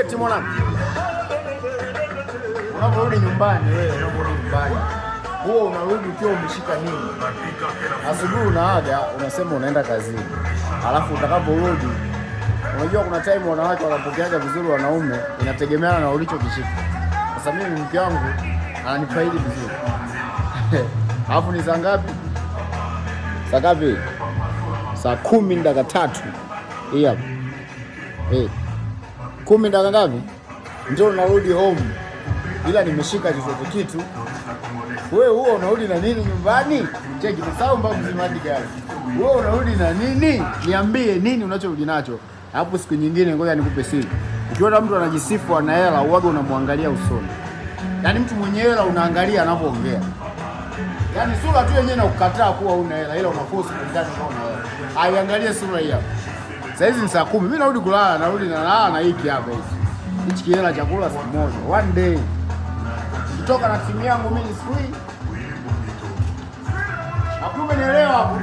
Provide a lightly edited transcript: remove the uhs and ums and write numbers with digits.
Eti mwanangu, unaporudi nyumbani wewe, unaporudi nyumbani huo unarudi ukiwa umeshika nini? Asubuhi unaaga unasema unaenda kazini, alafu utakaporudi, unajua kuna time wanawake wanapokeaga vizuri wanaume, inategemeana na ulichokishika. Sasa mimi mke wangu ananifaidi vizuri alafu ni saa ngapi? Saa ngapi? Saa 10:03 hii hapa eh, 10 dakika ngapi? Ndio narudi home, ila nimeshika chochote kitu. Wewe huo unarudi na nini nyumbani? Cheki nasahau mpaka kuzima hadi gari. Wewe unarudi na nini? Niambie nini unachorudi nacho. Alafu siku nyingine ngoja nikupe siri. Ukiona mtu anajisifu ana hela, uwaga unamwangalia usoni. Yaani mtu mwenye hela unaangalia anapoongea. Yaani sura tu yenyewe inakukataa kuwa una hela, ila una force kulingana na una hela. Aiangalie sura hii hapa. Sasa hizi ni saa 10. Mimi narudi kulala, narudi na lala na hiki hapa hichi. Hichi kihela chakula siku moja. One day. Kutoka na timu yangu mimi siku hii. Hapo umenielewa hapo?